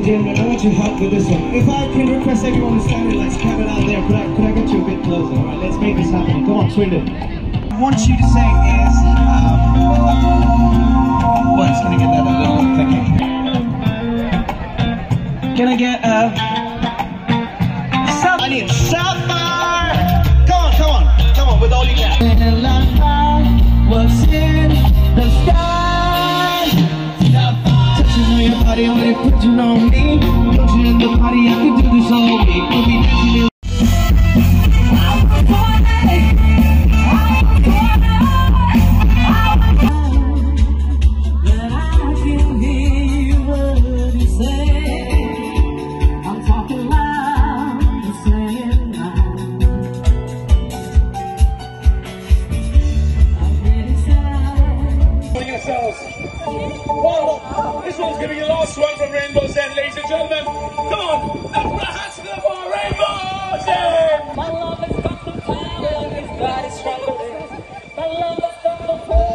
and gentlemen, I want your help with this one. If I can request everyone to stand and like stand out there, could I get you a bit closer? All right, let's make this happen. Come on, Swindon. I want you to say is, well, it's gonna get that a little clicky. Can I get a I need sapphire. Come on, come on, come on, with all you got. What's in the sky? Touching on your body, I'm gonna put you on me. Don't you in the party, I could do this all week. We'll be dancing in. Well, this one's going to be the last one from Rainbow's End, ladies and gentlemen. Come on, let's put our hands together for Rainbow's End! My love has got the power, his body's trembling. My love has got the power.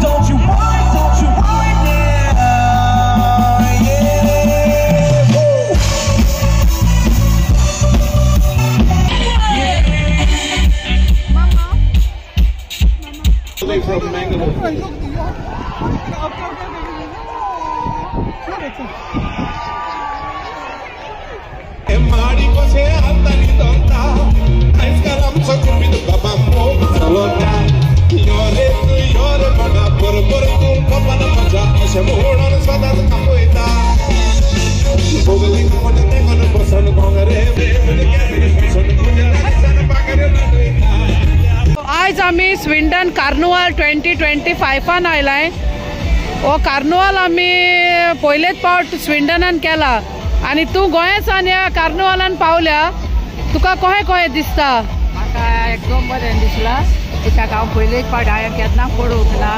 Don't you want it, don't you want it now? Yeah. Woo. Yeah. From Mangalore. आज आमी Swindon carnival 2025 आयलाय. हो carnival आमी पयलेच पावट स्विंडनान केला आनी तूं गोंयासान ह्या कार्निवालान पावल्या, तुका कशें कशें दिसता? म्हाका एकदम बरें दिसलां, कित्याक हांव पयलेच पावट हांवें केन्ना पळोवंक ना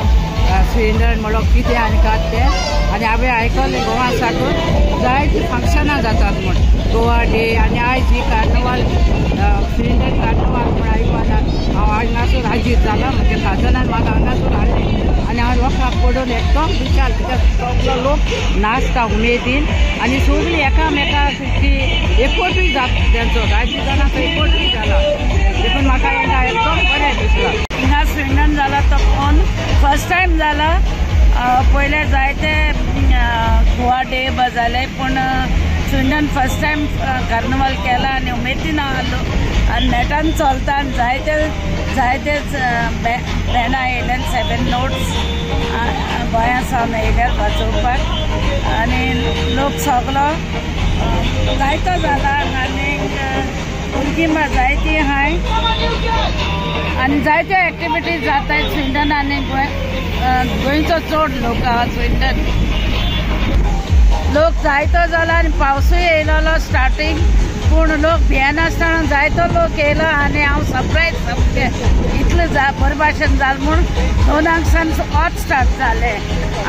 स्विंडन म्हणलो कितें आनी कात तें. आनी हांवें आयकलें गोवा साकून जायतीं फंक्शनां जातात म्हूण गोवा डे, आनी आयज ही कार्निवाल स्विंडन कार्निवाल म्हूण आयकून हांव हांगासून हाजीर जाला. म्हज्या काजनान म्हाका हांगासून हाडलें आनी हांव लोकांक पळोवन एकदम विचार, कित्याक सगलो लोक नाचता उमेदीन आनी सगळीं एकामेकाक ती एकवटूय जाता, तेंचो जायते जाणांचो एकवटूय जाला. देखून म्हाका एकदम बरें दिसलां. हिंगा स्विंडन जाला तो पळोवन फर्स्ट टायम जाला. पयले जायते गोवा डे जाले, पूण स्विंडन फर्स्ट टायम कार्निवाल केला आनी उमेदीन आसलो आनी नेटान चलता आनी जायते जायते बॅनां येयल्यान 7 नोट्स गोंया सावन येयल्यार वाजोवपाक आनी लोक सगलो जायतो जाला आनी भुरगीं जायतीं आहाय आनी जायत्यो एक्टिविटीज जाताय स्विंडन आनी गोंयचो चड लोक आहा स्विंडन. लोक जायतो जाला आनी पावसूय येयलेलो स्टार्टींग, पूण लोक भियेनासतना जायतो लोक येयलो आनी हांव सरप्रायज सामकें इतलें बरे भाशेन जालें म्हूण 2 सान वच स्टार्ट जालें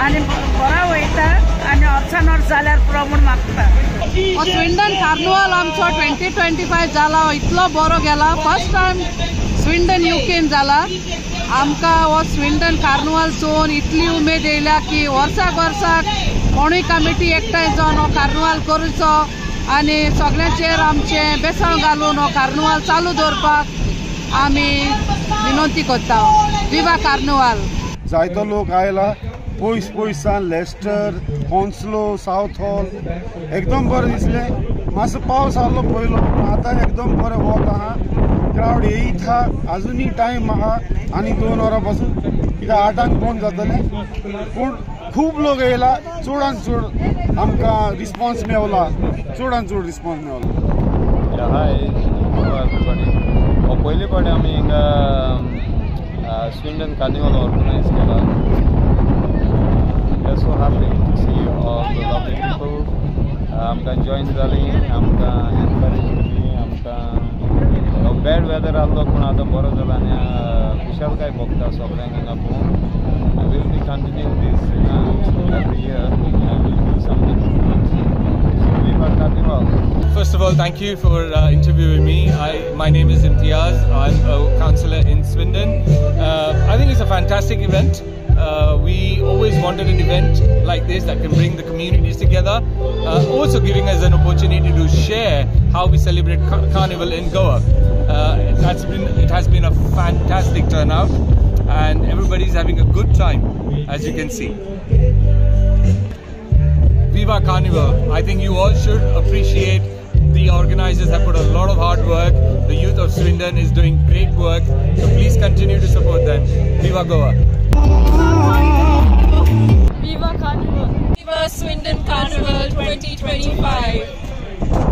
आनी बरो वयता आनी वर्सान वर्स जाल्यार पुरो म्हूण मागता. स्विंडन कार्निवाल आमचो 2025 जाला, इतलो बरो गेला. फर्स्ट टायम स्विंडन युकेन जाला. आमकां हो स्विंडन कार्निवाल चोवन इतली उमेद येयल्या की वर्साक वर्साक कोणूय कमिटी एकठांय जावन हो कार्निवाल करूचो आनी सगळ्यांचेर आमचें बेसांव घालून हो कार्निवाल चालू दवरपाक आमी विनंती करता. विवा कार्निवाल. जायतो लोक आयला पयस पयसान, लेस्टर, हॉन्सलो, सावथ हॉल. एकदम बरें दिसलें. मातसो पावस आहलो पयलो, पूण आतां एकदम बरें वत आहा. क्रावड येयत आहा, आजुनूय टायम आहा आनी 2 वरां पासून, कित्याक 8 बंद जातलें. पूण खूब लोक येयला, चडान चड आमकां रिस्पॉन्स मेवला, चडान चड रिस्पॉन्स मेवला. हाय एवरीबॉडी, पयले फावटी आमी हिंगा स्विंडन कार्निवल ऑर्गनायज केला. We are so happy to see all the lovely people. आमकां जॉयन जालीं, आमकां एनकरेज केली, आमकां बॅड वेदर आहलो पूण आतां बरो जाला आनी खुशालकाय भोगता सगळ्यांक हिंगा पळोवन. I will be continuing this every year. I will do something different. So viva Carnival. First of all, thank you for interviewing me. My name is Imtiaz. I'm a councillor in Swindon. I think it's a fantastic event. We always wanted an event like this that can bring the communities together, also giving us an opportunity to share how we celebrate Carnival in Goa. It has been a fantastic turnout, and everybody's having a good time, as you can see. Viva Carnival! I think you all should appreciate the organizers have put a lot of hard work. The youth of Swindon is doing great work, so please continue to support them. Viva Goa! Viva Carnival! Viva Swindon Carnival 2025!